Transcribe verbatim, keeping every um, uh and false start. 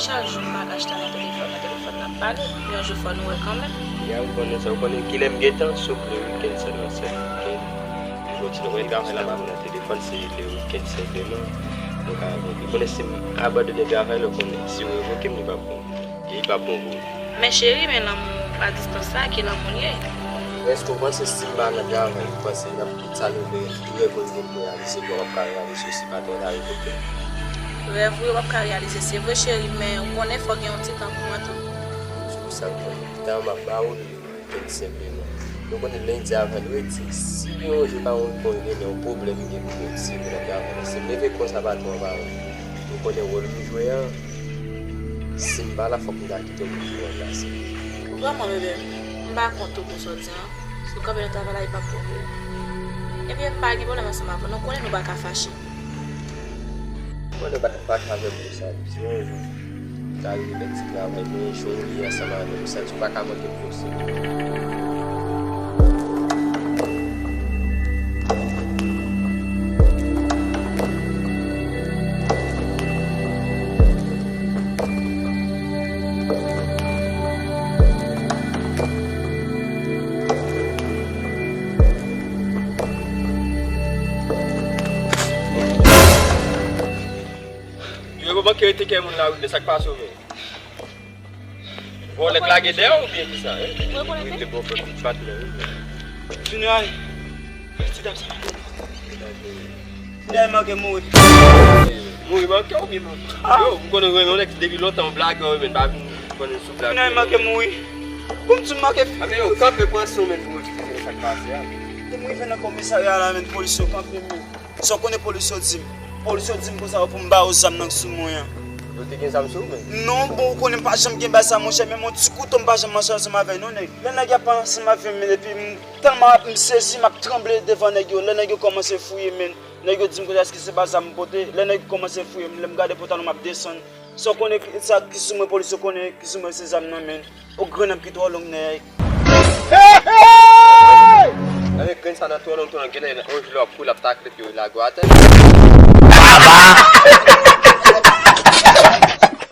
Chak jou m pa ka chita nan telefòn nan, telefòn nan ap pale. Yon jou fò nou wè kanmenm. Ya, ou konnen sa, ou konnen kilè m gentan, souple, wikenn sèlman, sèl wikenn. M kontinye travay la, pa nan telefòn, se le wikenn sèlman mwen ka reponn. Ou konnen si m abandone travay la, ou konnen si yo revoke m, li p ap bon. Li p ap bon pou ou. Men cheri, men lanmou a distans sa, ki lanmou l ye? Èske w panse si m pa nan travay, ou panse n ap tout sa nou vle, rèv ou gen pou reyalize, ke w ap ka reyalize si patwon ta revoke? Rèv ou yo p ap ka reyalize, se vre cheri, men ou konnen fò gen yon ti tan pou mwen tou. Se pou sa m konnen. Tan m ap ba ou li, li senpleman. Nou konnen lendi a vandredi, si gen yon jou pa yon bon gen yon pwoblèm gen pou mwen, si vin nan travay la. Si m leve konsa patwon an pa wè. Nou konnen wòl m jwe an, si m pa la, fòk m ta kite w pou w ranplase m. Vrèman, bebe, m pa kont ou pou sa w di an. Si w kanpe nan travay la, li p ap bon pou ou. Ebyen, m pa gen pwoblèm ansanm avè w. Nou konnen nou pa ka fache. Mwen, nou pa t fache avè m pou sa. Si yon jou m ta rive fè ti travay, mwen, jan w ye ansanm avè m, sa, ou pa ka manke m pou sa. Yo, yo manke rete kè moun la, wi, men sa k pase w menm? Vòlè k lage dèyè w oubyen kisa? Wi, vle bon fè pit pat la, wi. Junior, ti dam sa. Junior manke mouri. Mouri manke w, men. Yo, m konnen w renmen yon nèg depi lontan, w blagè, w renmen, pa vin konnen sou blagè. Junior manke mouri. Pou m di manke. A, men yo, kanpe pran son, men, pou eksplike sa k pase a. Depi m rive nan komisarya la, men, polis yo kanpe, men. Sa w konnen polis yo di m? Polis yo di m konsa pou m ba yo zam nan k sou mwen an. Yo te gen zam sou ou menm? Non, bon, ou konnen m pa janm gen bagay sa, monchè, menm yon ti kouto m pa janm mache ansanm avè l, non, nèg. Lè nèg y ap pale ansanm avè m, epi m tèlman ap, m sezi, m ap tranble devan nèg yo. Lè nèg yo kòmanse fouye, men, nèg yo di m kote èske se pa zam m pote. Lè nèg yo kòmanse fouye m, lè m gade pantalon m ap desann. Sa w konnen ki, sa ki sou mwen, polis yo konnen ki sou mwen se zam nan, men. O grenn ap ki twò long nèg. Hey, hey! Gade grenn sa nan twò long, twò long, genlè yon jou l ap koule, ap takle pye w lage w atè. Baba!